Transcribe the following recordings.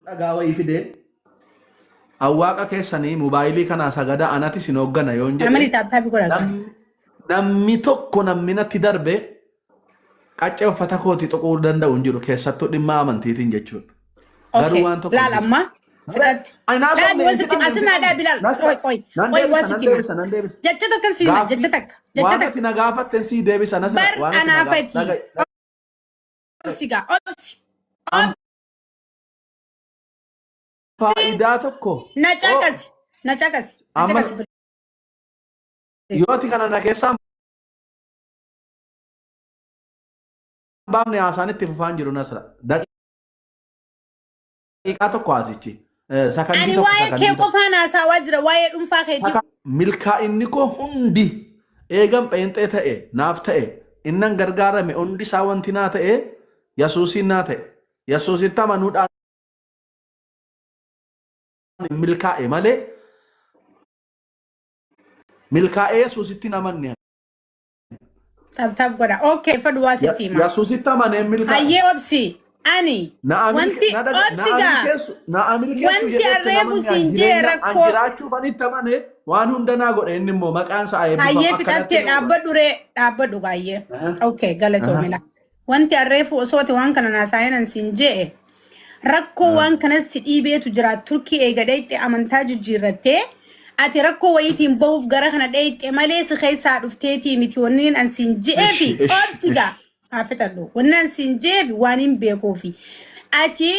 Dhagaa wayii fidee awwaaqa keessanii mobaayilii kanaa sagada anati sin hooggana yoon jedhe Amali taap taapi godhaa. Namni tokko namni natti darbe qaccee uffata kooti tuquu danda'u hin jiru keessattuu dhimma amantiitiin jechuudha. Garuu Okay. waan tokko Laal hin jiru. amma fixatti. Ani naasofne Dhaabi hin waan sitti fixanne hin asin naa fixanne. dhaabi laal. Nasra Qoy qoy nan qoy waan deebisa nan sitti hima. deebisa nan deebisa. Jecha takka si hima Gaaffii jecha takka jecha waan takka. ati na gaafatten sii deebisa Nasra Bar waan ati na anaafati. gaafatte. Obsi gaa obsi. An Obsi faayidaa tokko na oo caqasi na caqasi na amma caqasi. yoo ati kana na keessaa baafne haasaan itti fufaan jiru Nasra. Daqiiqaa tokko haasichi. Sakandii Ani tokko waa'ee kee sakandii tokko. qofaan haasawaa jira waa'ee dhuunfaa keetii. Milkaa'inni koo hundi eegan pheenxee ta'e naaf ta'e innan gargaarame hundi isaa wanti naa ta'e Yesuusiin naa ta'e. Yesuusitti amanuudhaan milkaa'e malee milkaa'ee Yesuusitti hin amanne. Tap tap godha. Okay, fadhu waa sitti hima. Yesuusitti amanee milkaa'e. Hayyee obsi. Ani Na wanti obsi gaa na milkeessu wanti jedhee itti arreefu namanne an siin jee jireenya an rakkoo jiraachuuf an itti amane waan hunda naa godhe inni immoo maqaan isaa eebbifamu hayyee akkanatti fixattee na godha. dhaabbadhu ree dhaabbadhu gaayyee. Aha. Okay, galatoomila. Wanti arreefu osoo ati waan kana naasaayinan siin jee rakkoo waan kanas si dhiibeetu jira Turkii eega dheeyxe amantaa jijjiirrattee ati rakkoo wayiitiin bahuuf gara kana dheeyxe malee si keessaa dhufteetii miti wanni an siin je'eefi Ishi ishi obsi ishi. gaa haa fixadhu wanni an siin je'eefi waan hin beekuufi ati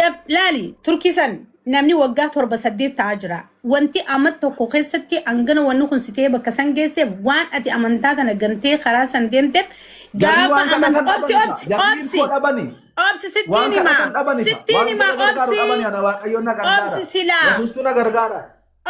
daf laali Turkii san namni waggaa 7 8 ta'aa jira wanti amma tokko keessatti hangana wanni kun si ta'ee bakka san geesseef waan ati amantaa tana gantee karaa san deemteef Jarri gaafa waan aman kadhatan obsi dhabani obsi jarri obsi ilkoo dhabani. obsi sittiin Waan hima kadhatan dhabani sittiin waan hima jara gargaaru obsi dhabani ana waaqayyoon na gargaara. obsi silaa Yesuustu na gargaara.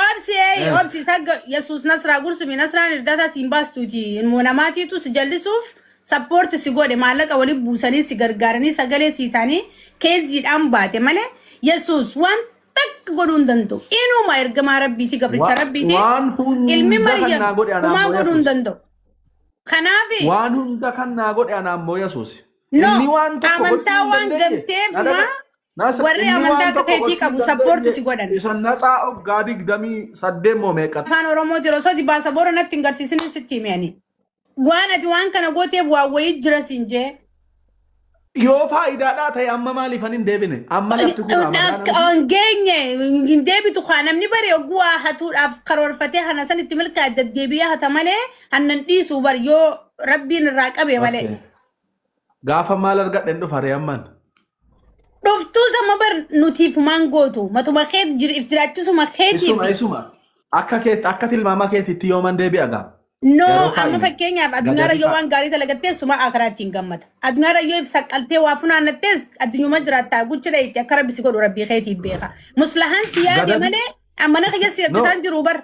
obsi eey obsi sagga Yesuus nasraa gursumi nasraan irdaataa siin baastuuti ilmoo namaatiitu si jallisuuf sappoorti si godhe maallaqa waliin buusanii si gargaaranii sagalee sii ta'anii keeziidhaan baate malee Yesuus waan takka godhuu hin danda'u. Inuma ergamaa rabbiiti gabricha rabbiiti Waan ilmi hunda kan Maryam naa godhe anaa humaa immoo godhuu hin Yesuus. danda'u. Kanaafi Waan hunda kan naa godhe anaa immoo Yesuus. no Inni waan tokko gochuu amantaa hin waan dandeenye. ganteef Na maa dhaga. Nasra warri inni amantaa waan akka tokko keetii gochuu hin qabu sappoorti dandeenye si godhan. isa natsaa oggaa 28 moo meeqa Afaan Oromooti osoo ati baasaboora natti hin garsiisin sitti hime ani. Waan ati waan kana gooteef waan wayii jira siin jee. Yoo faayidaadhaa ta'e amma maaliif ani hin deebine? Amma lafti kun amadaa namni. Hin geenye hin deebitu kaa namni bari oguu waa hatuudhaaf karoorfatee hana san itti milkaa'e deddeebi'ee hata malee hannan dhiisuu bari yoo rabbiin irraa qabe malee. Okay. Gaafa maal argadhe hin dhufa ree ammaan. Dhuftuu sama bar nutiif maan gootu matuma kee if jiraachisuma keetiif. Isuma isuma akka keetti akka tilmaama keetitti yooman deebi'a gaa. No, Yeroo amma kaa'ime. fakkeenyaaf addunyaarra Gadi yoo waan gaarii dalagattee suma akiraatti hin gammada. Addunyaarra yoo if saqqaltee waa funaannattes addunyuma jiraattaa guchi dhayitti akka rabbi si godhu rabbii keetiif beeka. Muslahan si yaade Gadabi. malee amma na kiyya si No. harkisaan jiru bar.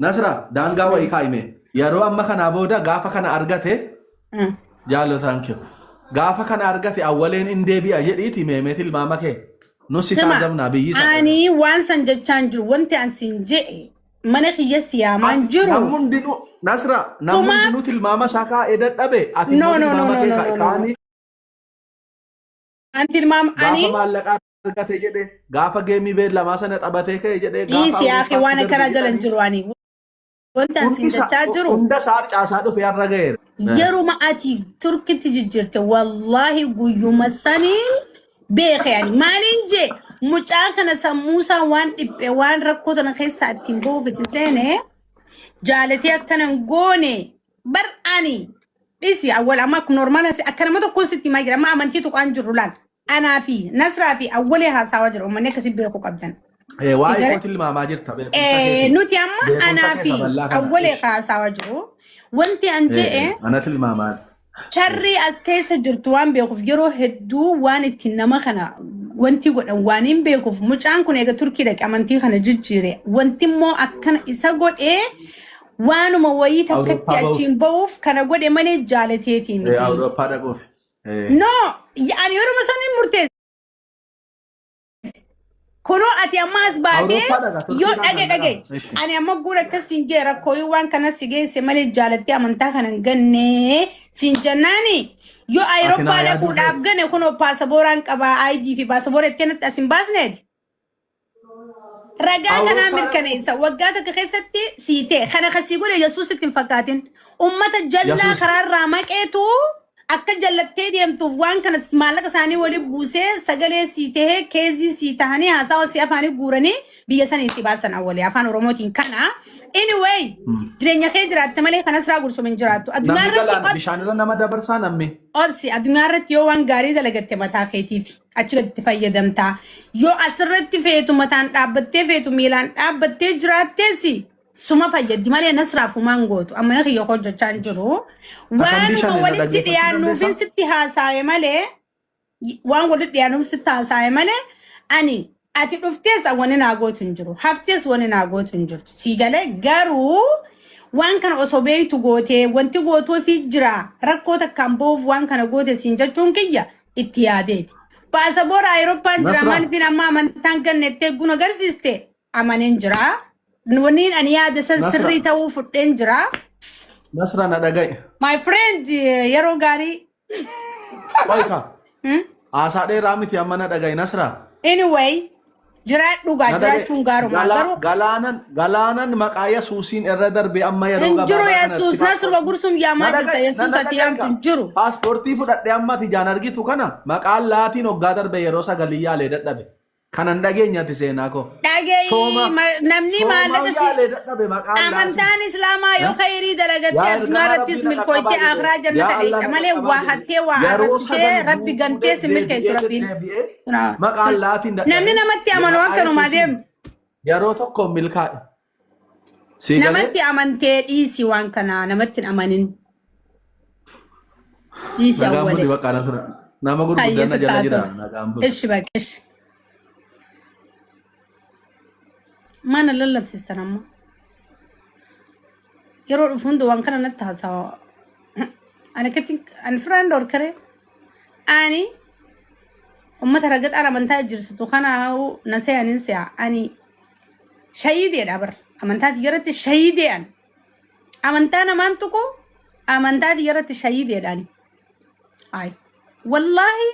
Nasra daangaa wayii kaa'ime. Yeroo amma kanaa booda gaafa kana argate jaallo thank you. Gaafa kana argate awwaleen in deebi'a jedhiiti meemee tilmaama kee. Nus si Sima taazabnaa biyyi isa. ani waan san jechaan jiru wanti an siin je'e mana kiyya si yaamaan Ati jiru. namni hundinuu Nasra namni Tumaaf hundinuu tilmaama isaa kaa'ee dadhabe ati no immoo no no tilmaama no kee no kaa'e no no no. kaanii An tilmaama ani gaafa maallaqa argate jedhe gaafa geemii beellamaa sana taphatee ka'e jedhe gaafa dhiisi yaaqi Awurooppaatti waan darbe akkanaa jala hin jedhanii jiru ani. Wanti an hundi siin isaa jechaa jiru hunda isaa harcaasaa dhufe har'a ga'eera. yeruma ati Turkitti jijjiirte wallaahi guyyuma saniin beeke ani maaliin jee mucaa kana sammuusaa waan dhiphe waan rakkoo tana keessaa ittiin bahuuf itti seene jaalatee akkana hin goone bar ani dhisi awwal amma akkuma normaala akka nama tokkoon sitti himaa jira amma amantii tuqaan jirru laal anaa fi Nasraa fi awwalee haasawaa jira uummanni akkasii beekuu qabdan. Si Waa'ee gale koo tilmaamaa jirta beekumsa keetiin. Nuti amma Beekumsa anaa kee fi saballaa kana. awwalee Ish. haasawaa jiru. Wanti an je'e Ana tilmaamaa. charrii as keessa jirtu waan beekuuf yeroo hedduu waan ittiin nama kana wanti godhan waan hin beekuuf mucaan kun eega Turkii dhaqe amantii kana jijjiire wanti immoo akkana isa godhee waanuma wayii takkatti Awurooppaa bahuuf. achiin bahuuf kana godhe malee jaalateetii miti. Awurooppaa dhaquuf. No, ani yeruma san hin murteesse. Kunoo ati amma as baatee Awurooppaa dhaqa yoo Turkiidhaan dhage kan dhage dhaqamu. Ishi. ani amma guura akkas siin jee rakkooyuu waan kana si geesse malee jaalattee amantaa kana hin ganne siin jennaani Yoo Ati naa Ayirooppaa yaaduu dhaquudhaaf feete. gane kunoo paasabooraan qabaa ID fi paasaboora itti natti as hin baasneeti. Ragaa kanaa Awurooppaa mirkaneessa. Waggaa tokko keessatti sii ta'e. Kana kan sii godhe Yesuus itti hin fakkaatin. Ummata jallaa Yesuus karaarraa maqeetu akka jallattee deemtuuf waan kana maallaqa isaanii waliin buusee sagalee sii tahee keezii sii tahanii haasawa sii afaanii guuranii biyya sanii si baasan awwalee afaan Oromootiin kana. Anyway jireenya kee jiraatte malee kanas raa gursum hin jiraattu. Addunyaa Namni irratti galaana obsi. bishaanirra nama dabarsaa namni. Obsi addunyaa irratti yoo waan gaarii dalagatte mataa keetiif achi gaditti fayyadamta. Yoo asirratti feetu mataan dhaabbattee feetu miilaan dhaabbattee jiraattees suma fayyaddi malee nasraaf humaan gootu. Amma na kiyya hojjechaa hin jiru. Sakandii Waanuma shan irra walitti dhaggeeffachuu dhiyaannuufin dandeessaa? sitti haasaawe malee waan walitti dhiyaannuuf sitti haasaawe malee ani ati dhuftees wanni naa gootu hin jiru. Haftees wanni naa gootu hin jirtu. Sii galee garuu waan kana osoo beektu gootee wanti gootuufi jira rakkoo takkaan ba'uuf waan kana goote siin jechuun kiyya itti yaadeeti. Paasaboora Ayirooppaan jira Nasraa. maaliifin amma amantaan gannettee guna agarsiiste amaneen jira. Wanni ani yaada san Nasra. sirrii ta'uu fudheen jira. Nasra na dhaga'i. My friend yeroo gaarii. Qoyka. Hmm? Haasaa dheeraa miti amma na dhaga'i Nasra. Anyway, jiraadhu gaa Na dhaga'i. jiraachuun gaarumaa garuu Galaanan galaanan maqaa Yesuusiin irra darbe amma yeroo hin jiru gabaabaa kanatti Yesuus nasruma gursum yaamaa Na jirta dhaga'i, Yesuus na ati dhaga'i yaamtu kaa. hin jiru. Paaspoortii fudhadhee amma ati ijaan argitu kana maqaan laatiin hoggaa darbe yeroo sagalii yaalee dadhabe. Kanan dhageenya ati seenaa koo. Dhaga'i Sooma namni soomaa maallaqa si yaalee dadhabe maqaan laatiin. amantaan islaamaa yoo khayrii dalagatte Yaa addunyaa ergamaa irrattis rabbii na milkooyte qaqqabaa akhiraa jedhe. jannata Yaa Allah dhayxa na malee qaqqabaa waa jedhe. hattee waa Yeroo arrabsitee sagal rabbi guutuu gantee si milkeessu deddeebi'ee rabbiin. deddeebi'ee Kunaa- maqaan laatiin Namni dadhabe. namatti amanu Maqaa akkanumaa Yesuusiin deemu. yeroo tokko milkaa'e. Sii galee? Namatti amantee dhiisi waan kanaa namatti hin amanin. Dhiisi Nagaan awwalee. buli bakka nasra. Nama Hayyee gurguddaan na sitti jala haa jira. tolu. Nagaan buli. Ishi baqa ishi. Maana lallabsiistan amma? Yeroo dhufu hunda waan kana natti haasawa. Ani akkatti ani firaan dhorkare. Ani ummata ragaxaan amantaa jijjiirsitu kana na se'anin se'a. Ani shahiideedha bar. Amantaa tiyya irratti shahiidee ani. Amantaa namaan tuqu amantaa tiyya irratti shahiideedha ani. Ay. Wallaahi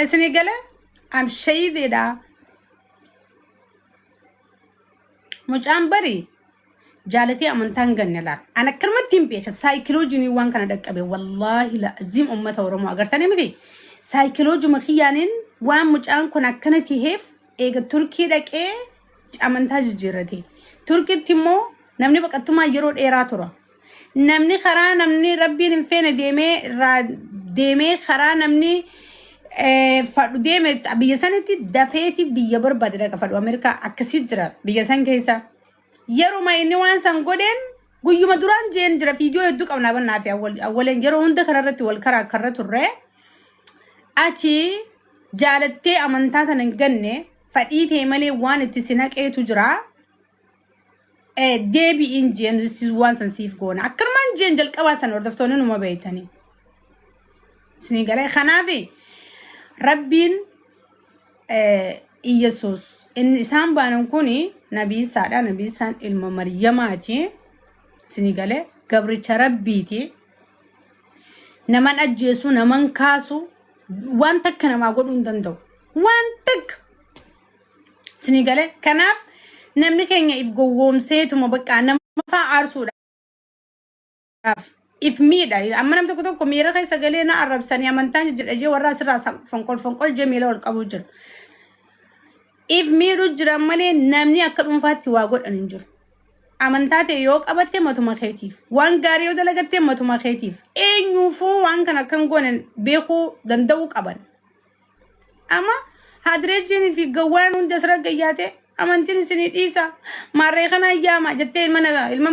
isinii gale am shahiideedha. Mucaan bari jaalatee amantaa hin ganne laal. An akkanumatti hin beekan saayikiloojiin waan kana dhaqqabe wallaahi la'aziim uummata Oromoo agartanii miti. Saayikiloojuma kiyyaaniin waan mucaan kun akkana tiheef eega Turkii dhaqee amantaa jijjiirrate. Turkitti immoo namni baqattummaa yeroo dheeraa tura. Namni karaa namni rabbiin hin feene deemee irraa deemee karaa namni fadhu deeme biyya sanitti dafeeti biyya barbaade dhaqa fadhu Ameerikaa akkasii jira biyya san keessa. Yeruma inni waan san godheen guyyuma duraan jeen jira viidiyoo hedduu qabna bannaa fi awwaleen yeroo hunda kanarratti wal karaa karra turre. Ati jaalattee amantaa tana hin ganne fadhii ta'e malee waan itti si naqeetu jira. Deebi'iin jeen waan san siif goona. Akkanumaan jeen jalqabaa san hordoftoonni numa beektanii. Isinii galee kanaaf rabbiin Iyyasuus inni isaan baanan kun nabii isaadha. Nabii isaan ilma Maryamaati. Isinii galee gabricha rabbiiti. Naman ajjeesu, naman kaasu, waan takka namaa godhuu hin danda'u. Waan takka. Isinii galee kanaaf namni keenya if gowwoomseetuma bakka nama faa aarsuudhaaf if miidha. Amma nam tokko tokko miira keessa galee na arrabsanii amantaan jijjiirra jee warra asirraa fonqol fonqol jee miila ol qabuu jira. If miidhuu jiran malee namni akka dhuunfaatti waa godhan hin jiru. Amantaa ta'e yoo qabatte matuma keetiif, waan gaarii yoo dalagatte matuma keetiif, eenyuufuu waan kana akkan goone beekuu danda'uu qaban. Amma hadireejiin fi gawwaan hunda asirra gayyaate amantiin isinii dhiisa. Maarree kana ayyaama jettee ilma ilma